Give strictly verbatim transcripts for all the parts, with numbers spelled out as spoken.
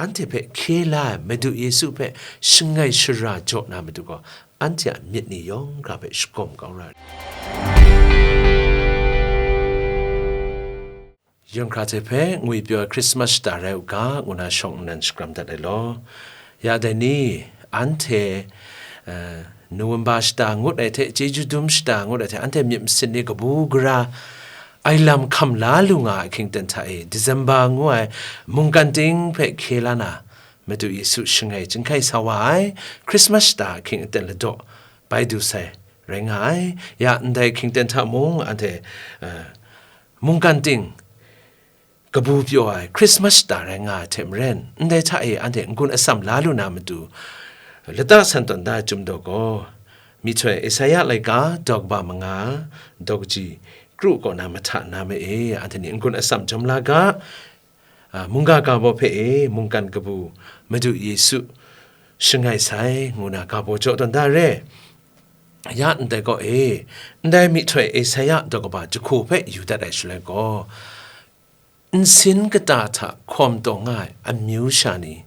anhte hpe hkye la ai Madu Yesu hpe shangai shara jaw na matu gaw, anhte a myit ni yawng hkra hpe shagawm kau ra ai. Yawng hkra hte hpe ngwipyaw ai Christmas shata rai u ga, ngu na shawng nnan shakram dat ai law. Ya dai ni, anhte, eh, November shata ngut ai hte, chyeju dum shata ngut ai hte, anhte myit masin ni kabu gara ai lam hkam la lu nga ai hkying ten hta e, December ngu ai mungkan ting hpe hkye la na, Madu Yesu shangai chyinghkai sa wa ai Christmas shata ahkying aten ladaw bai du sai rai nga ai. Ya ndai hkying ten hta mung anhte, eh, mungkan ting kabu pyaw ai Christmas shata rai nga ai hte maren, ndai hta e anhte n-gun atsam la lu na matu, lata san tawn da ai Chyum daw gaw, myihtoi Esaia laika daw kaba manga, daw kaji kru kaw na mahta na ma e, anhte ni n-gun atsam jawm la ga, a, mungga ga baw hpe e, mungkan kabu Madu Yesu shangai sai, ngu na ga baw jaw tawn da re. Ya ndai kaw e, ndai myihtoi Esaia daw kaba jahku hpe yu dat ai shaloi gaw, nsin kata hta hkawm taw nga ai amyu sha ni,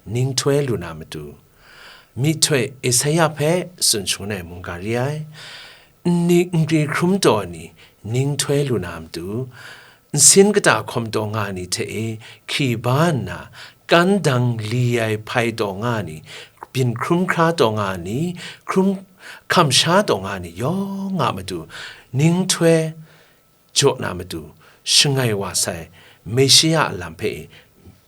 ninghtoi lu na matu, myihtoi Esaia hpe tsun shangun ai mungga re ai, nni nkri hkrum taw ai ni, ninghtoi lu na matu, nsin kata hkawm taw nga ai ni hte e hki ba nna, kan dang li ai hpai taw nga ai ni, byin hkrum hkra taw nga ai ni, hkrum hkam sha taw nga ai ni yawng a matu, ninghtoi jaw na matu, shangai wa sai Meshia a lam hpe e,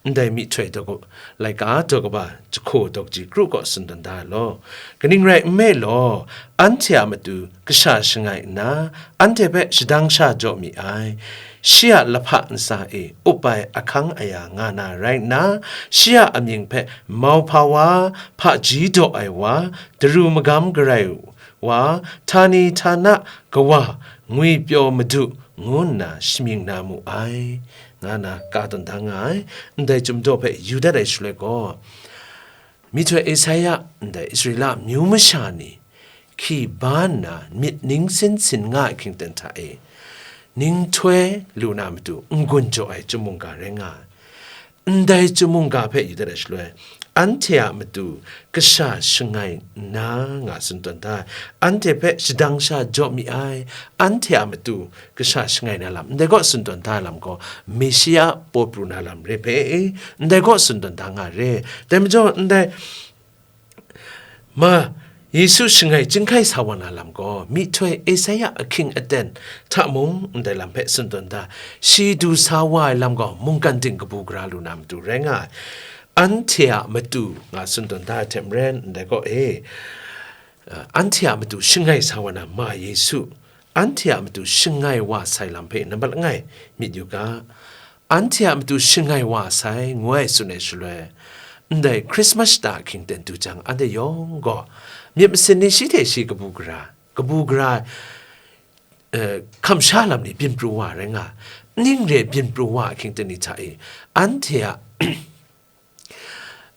ndai myihtoi daw, laika daw kaba jahku daw kaji kru kaw tsun tawn da ai law. Kaning rai nme law, anhte a matu kasha shangai nna, anhte hpe shadang sha jaw mi ai. Shi a lahpa ntsa e up ai ahkang aya nga na rai nna, shi a amying hpe mauhpa wa, hpaji daw ai wa, daru magam garai wa, htani htana kawa, ngwipyaw madu, ngu nna shamying na mu ai, nga na ka tawn da nga ai. Ndai Chyum daw hpe yu dat ai shaloi gaw, myihtoi Esaia ndai Israela amyu masha ni hki ba nna myit ning sin sin nga ai hkying ten hta e, ninghtoi lu na matu n-gun jaw ai Chyum mungga rai nga ai. Ndai Chyum mungga hpe yu dat ai shaloi, anhte a matu kasha shangai nna nga tsun tawn da ai. Anhte hpe shadang sha jaw mi ai, anhte a matu kasha shangai na lam, ndai kaw tsun tawn da ai lam gaw, Meshia paw pru na lam re hpe, ndai kaw tsun tawn da nga re. Dai majaw, ndai ma Yesu shangai chyinghkai sa wa na lam gaw, myihtoi Esaia ahkying aten hta mung ndai lam hpe tsun tawn da, shi du sa wa ai lam gaw mungkan ting kabu gara lu na matu rai nga ai. Anhte a matu nga tsun tawn da ai hte maren, ndai kaw e, anhte a matu shangai sa wa na ma Yesu, anhte a matu shangai wa sai lam hpe nambat langai myit yu ga. Anhte a matu shangai wa sai, ngu ai tsun ai shaloi, ndai Krismas shata ahkying ten du jang, anhte yawng gaw myit masin ni shi hte shi kabu gara, kabu gara, eh, hkam sha lam ni byin pru wa rai nga, ning re byin pru wa ahkying ten ni hta e, anhte a,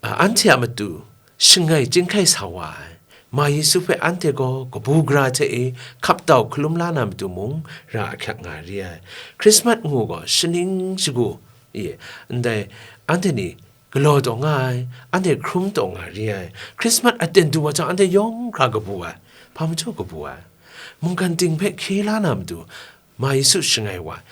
a, anhte a matu shangai chyinghkai sa wa ai, ma Yesu hpe anhte gaw kabu gara hte e hkap tau hkalum la na matu mung ra ahkyak nga ai re ai. Krismas ngu gaw shaning shagu, e, ndai anhte ni galaw taw nga ai, anhte hkrum taw nga ai re ai. Krismas aten du wa jang, anhte yawng hkra kabu ai. Hpa majaw kabu ai? Mungkan ting hpe hkye la na matu, ma Yesu shangai wa ai,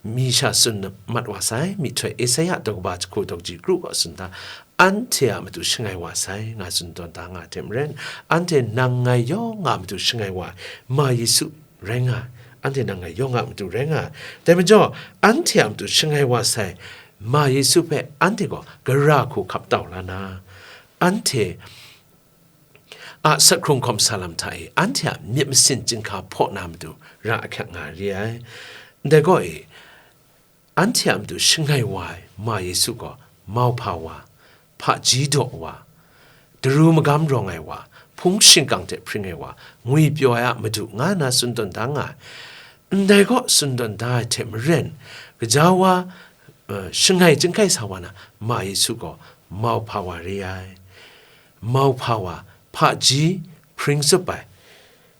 mi sha tsun mat wa sai, myihtoi Esaia daw kaba jahku daw kaji kru kaw tsun da, anhte a matu shangai wa sai, nga tsun tawn da nga ai hte maren, anhte nang ngai yawng a matu shangai wa ai, ma Yesu rai nga ai, anhte nang ngai yawng a matu rai nga ai. Dai majaw, anhte a matu shangai wa sai, ma Yesu hpe anhte gaw gara hku hkap tau la na, anhte a sak hkrung hkawm sa lam hta e, anhte a myit masin chyinghka hpaw na matu ra ahkyak nga ai re ai. Ndai gaw e, anhte a matu shangai wa ai ma Yesu gaw mauhpa wa, hpaji daw wa, daru magam rawng ai wa, hpung shingkang hte hpring ai wa, ngwipyaw ai a madu, nga nna tsun tawn da nga ai. Ndai kaw tsun tawn da ai hte maren, gaja wa, eh, shangai chyinghkai sa wa na, ma Yesu gaw mauhpa wa re ai. Mauhpa wa, hpaji hpring tsup ai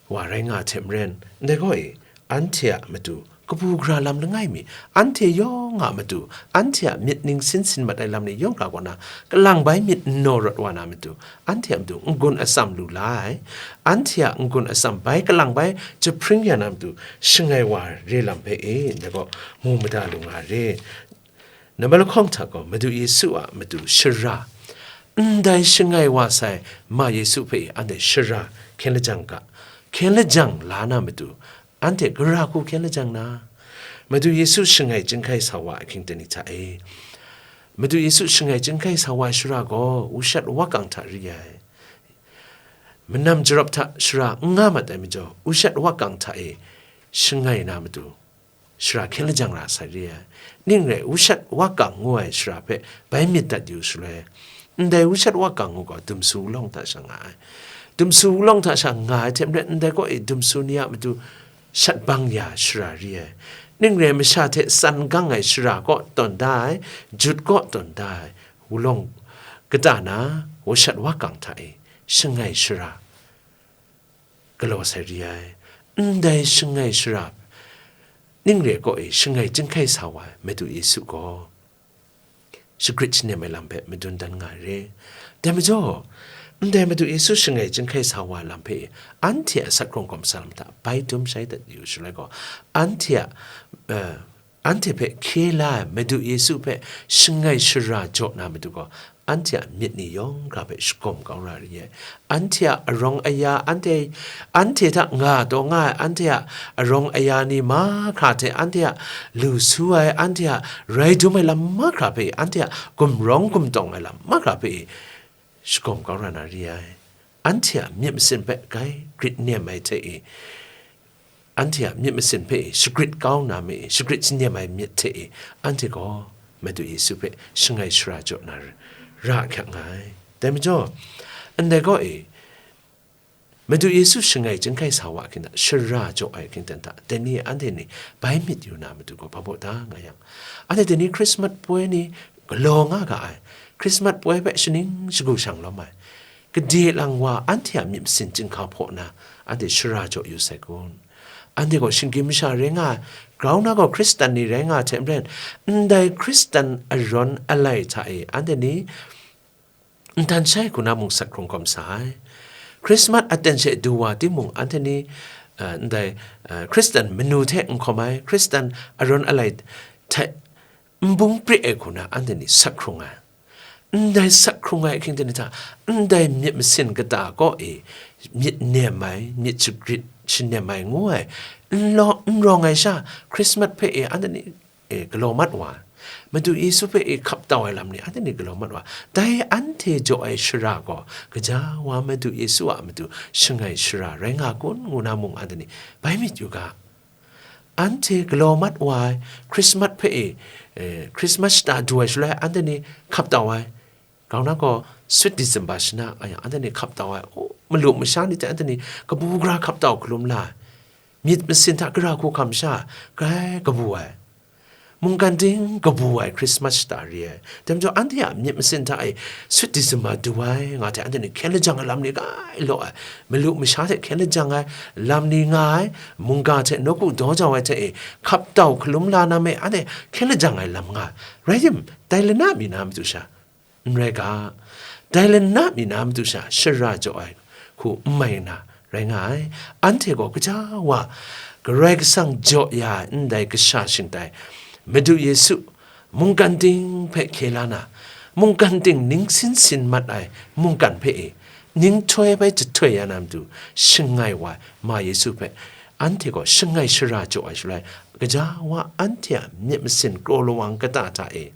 wa rai nga ai hte maren, ndai gaw e, anhte a matu kabu gara lam langai mi, anhte yawng a matu, anhte a myit ning sin sin mat ai lam ni yawng hkra kaw na, kalang bai myit n naw rawt wa na matu, anhte a matu n-gun atsam lu la ai, anhte a n-gun atsam bai kalang bai jahpring ya na matu, shangai wa re lam hpe e, ndai gaw mu mada lu nga re. Nambat lahkawng hta gaw, Madu Yesu a matu shara, ndai shangai wa sai ma Yesu hpe anhte shara hkyen lajang ga, hkyen lajang la na matu, anhte gara hku hkyen lajang na, Madu Yesu shangai chyinghkai sa wa ahkying ten ni hta e. Madu Yesu shangai chyinghkai sa wa ai shara gaw, wushat wakang hta ri ai. Manam jarawp hta shara n nga mat ai majaw, wushat wakang hta e shangai na matu, shara hkyen lajang ra sai re ai. Ning rai, wushat wakang ngu ai shara hpe bai myit dat yu shaloi, ndai wushat wakang ngu gaw dumsu wulawng hta sha nga ai. Dumsu wulawng hta sha nga ai hte maren, ndai kaw e dumsu ni a matu shat bang ya shara re ai. Ning rai, masha hte tsan gang ai shara kaw tawn da ai, jut kaw tawn da ai, wulawng kata na, wushat wakang hta e shangai shara galaw sai re ai. Ndai shangai shara ning re kaw e shangai chyinghkai sa wa ai Madu Yesu gaw shagrit shanem ai lam hpe madun dan nga ai re. Dai majaw, ndai Madu Yesu shangai chyinghkai sa wa ai lam hpe anhte a sat hkrung hkawm sa lam hta bai dum shai dat yu shaloi gaw, anhte a, eh, anhte hpe hkye la ai Madu Yesu hpe shangai shara jaw na matu gaw, anhte a myit ni yawng hkra hpe shagawm kau ra re ai. Anhte a arawng aya, anhte, anhte hta nga taw nga ai, anhte a arawng aya ni mahkra hte anhte a lu su ai, anhte a rai dum ai lam mahkra hpe anhte a gumrawng gumtawng ai lam mahkra hpe shagawm kau ra na re ai. Anhte a myit masin hpe gai grit nem ai hte e, anhte a myit masin hpe e shagrit kau na mi, shagrit shanem ai myit hte e, anhte gaw Madu Yesu hpe shangai shara jaw na ra ahkyak nga ai. Dai majaw, ndai kaw e, Madu Yesu shangai chyinghkai sa wa ahkying hta, shara jaw ai ahkying ten hta, dai ni anhte ni bai myit yu na matu gaw hpa baw da nga yang, anhte dai ni Hkrismat poi ni galaw nga ga ai, Hkrismat poi hpe shaning shagu shang lawm ai, gade lang wa anhte a myit masin chyinghka hpaw na, anhte shara jaw yu sai kun? Anhte gaw shinggyim masha rai nga ai, grau na gaw Hkristan ni rai nga ai hte maren, ndai Hkristan arawn alai hta e anhte ni nhtan shai hku na mung sat hkrung hkawm sa ai. Hkrismat aten she du wa timung, anhte ni, eh, ndai, eh, Hkristan manu hte n hkawm ai, Hkristan arawn alai hte n bung prit ai hku na anhte ni sat hkrung ai. Ndai sat hkrung ai ahkying ten ni hta, ndai myit masin kata kaw e myit nem ai, myit shagrit shanem ai ngu ai, n law, n rawng ai sha, Hkrismat hpe e anhte ni e galaw mat wa ai, Madu Yesu hpe e hkap tau ai lam ni anhte ni galaw mat wa ai. Dai anhte jaw ai shara gaw, gaja wa Madu Yesu a matu shangai shara rai nga kun ngu na mung anhte ni bai myit yu ga. Anhte galaw mat wa ai, Hkrismat hpe e, e, Hkrismat shata du ai shaloi anhte ni hkap tau ai, grau na gaw Sweet December shana a yang anhte ni hkap tau ai, o, malu masha ni hte anhte ni kabu gara hkap tau hkalum la ai. Myit masin hta gara hku hkam sha, grai kabu ai, mungkan ting kabu ai Hkrismat shata re ai. Dai majaw, anhte a myit masin hta e Sweet December du ai, nga hte anhte ni hkyen lajang ai lam ni grai law ai, malu masha hte hkyen lajang ai lam ni nga ai, mungga hte nawku daw jau ai hte e hkap tau hkalum la na me, anhte hkyen lajang ai lam nga ai. Rai tim, dai lana mi na matu sha, n rai ga, dai lana mi na matu sha shara jaw ai hku n mai na rai nga ai. Anhte gaw gaja wa Karai Kasang jaw ya ai ndai kasha shingtai, Madu Yesu, mungkan ting hpe hkye la na, mungkan ting ning sin sin mat ai mungkan hpe e, ning htoi bai jahtoi ya na matu shangai wa ai ma Yesu hpe, anhte gaw shangai shara jaw ai shaloi, gaja wa anhte a myit masin kraw lawang kata hta e,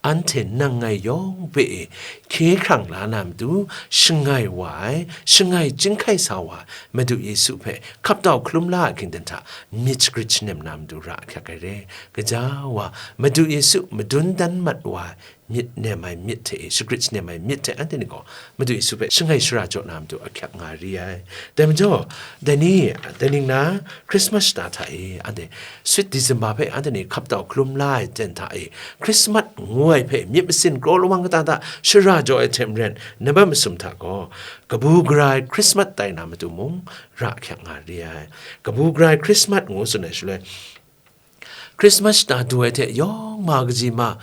anhte nang ngai yawng hpe e hkye hkrang la na matu, shangai wa ai, shangai chyinghkai sa wa ai Madu Yesu hpe hkap tau hkalum la ai hkying ten hta myit shagrit shanem na matu ra ahkyak ai re. Gaja wa Madu Yesu madun dan mat wa ai myit nem ai myit hte e, shagrit shanem ai myit hte anhte ni gaw Madu Yesu hpe shangai shara jaw na matu ahkyak nga ri ai. Dai majaw, dai ni, dai ning na, Hkrismat shata hta e, anhte Sweet December hpe anhte ni hkap tau hkalum la ai ten hta e, Hkrismat ngu ai hpe myit masin kraw lawang kata hta shara jaw ai hte maren, nambat masum hta gaw, kabu gara ai Hkrismat tai na matu mung, ra hkyak nga re ai. Kabu gara ai Hkrismat ngu tsun ai shaloi, Hkrismat shata du ai hte yawng ma kaji ma,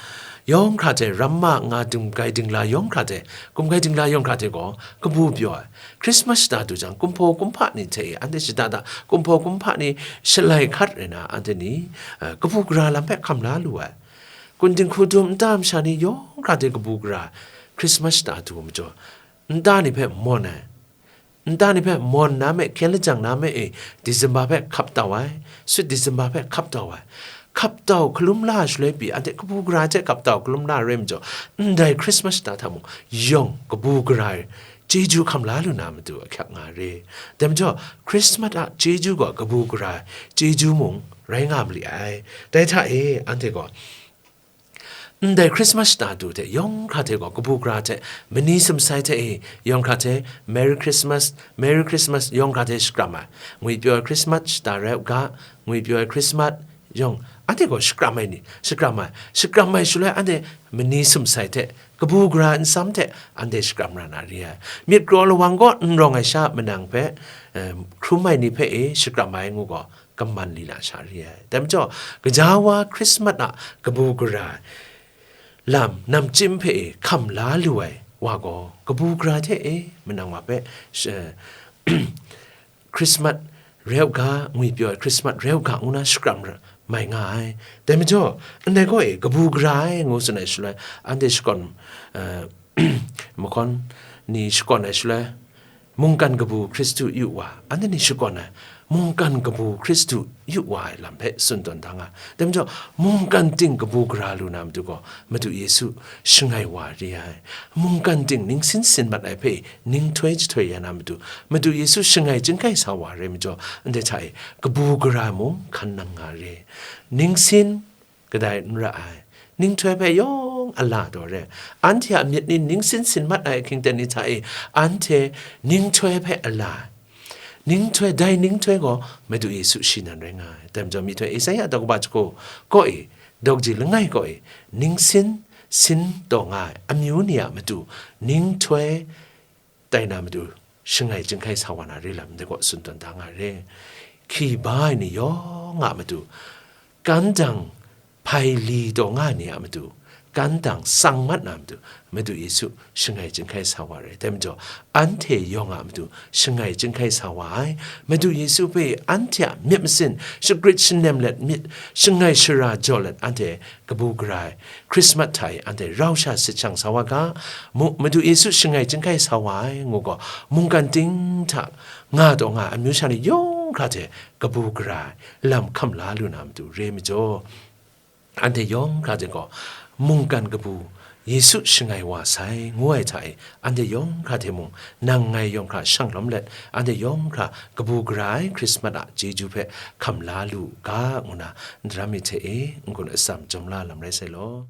yawng hkra hte ram ma nga dinggai dingla yawng hkra hte, kumgai dingla yawng hkra hte gaw, kabu pyaw ai. Hkrismat shata du jang, kumhpaw kumhpa ni hte e, anhte shada da, kumhpaw kumhpa ni shalai hkat rai na, anhte ni, eh, kabu gara lam hpe hkam la lu ai. Kun dinghku dum nta masha ni yawng hkra hte kabu gara, Hkrismat shata du majaw, nta ni hpe mawn ai. Nta ni hpe mawn na me, hkyen lajang na me e, December hpe hkap tau ai, sut December hpe hkap tau ai. Hkap tau hkalum la shaloi pyi, anhte kabu gara hte hkap tau hkalum la rai majaw, ndai Hkrismat shata hta mung, yawng kabu gara ai chyeju hkam la lu na matu ahkyak nga re. Dai majaw, Hkrismat a chyeju gaw kabu gara ai chyeju mung rai nga ma li ai. Dai hta e, anhte gaw, ndai Hkrismat shata du hte yawng hkra hte gaw kabu gara hte, mani sumsai hte e yawng hkra hte, Merry Christmas, Merry Christmas yawng hkra hte shakram ai. Ngwipyaw ai Hkrismat shata rai u ga, ngwipyaw ai Hkrismat yawng, anhte gaw shakram ai ni, shakram ai, shakram ai shaloi anhte mani sumsai hte, kabu gara ai nsam hte anhte shakram ra na re ai. Myit kraw lawang kaw n rawng ai sha manang hpe, eh, hkrum ai ni hpe e shakram ai ngu gaw, kaman li na sha re ai. Dai majaw, gaja wa Hkrismat a kabu gara ai lam namchyim hpe e hkam la lu ai wa gaw, kabu gara hte e manang wa hpe, sh-, Hkrismat rai u ga, ngwipyaw ai Hkrismat rai u ga, ngu na shakram ra-, mai nga ai. Dai majaw, ndai gaw e, kabu gara ai ngu tsun ai shaloi, anhte shakawn, eh, mahkawn ni shakawn ai shaloi, mungkan kabu Hkristu yu wa, anhte ni shakawn ai, mungkan kabu Hkristu yu wa ai lam hpe tsun tawn da nga. Dai majaw, mungkan ting kabu gara lu na matu gaw, Madu Yesu shangai wa re ai. Mungkan ting ningsin sin mat ai hpe, ninghtoi jahtoi ya na matu, Madu Yesu shangai chyinghkai sa wa re majaw, ndai hta e kabu gara mung hkan nang nga re. Ningsin kadai n ra ai. Ninghtoi hpe yawng a la taw re. Anhte a myit ni ningsin sin mat ai ahkying ten ni hta e, anhte ninghtoi hpe a la ai. Ninghtoi, dai ninghtoi gaw Madu Yesu shi nan rai nga ai. Dai majaw, myihtoi Esaia daw kaba jahku kaw e, daw kaji langai kaw e, ningsin sin taw nga ai amyu ni a matu, ninghtoi tai na matu, shangai chyinghkai sa wa na re lam ndai gaw tsun tawn da nga re. Hki ba ai ni yawng a matu, kan dang hpai li taw nga ai ni a matu, kan dang tsang mat na matu, Madu Yesu shangai chyinghkai sa wa re. Dai majaw, anhte yawng a matu shangai chyinghkai sa wa ai. Madu Yesu hpe anhte a myit masin shagrit shanem let, myit shangai shara jaw let, anhte kabu gara ai Hkrismat hta e anhte rau sha sit shang sa wa ga, mu-, Madu Yesu shangai chyinghkai sa wa ai ngu gaw, mungkan ting hta nga taw nga ai amyu sha ni yawng hkra hte kabu gara ai lam hkam la lu na matu re majaw, anhte yawng hkra hte gaw mungkan kabu Yesu shangai wa sai ngu ai hta e, anhte yawng hkra hte mung nang ngai yawng hkra shang lawm let, anhte yawng hkra kabu gara ai Hkrismat a chyeju hpe hkam la lu ga, ngu na, ndaram mi hte e n-gun atsam jawm la lam rai sai law.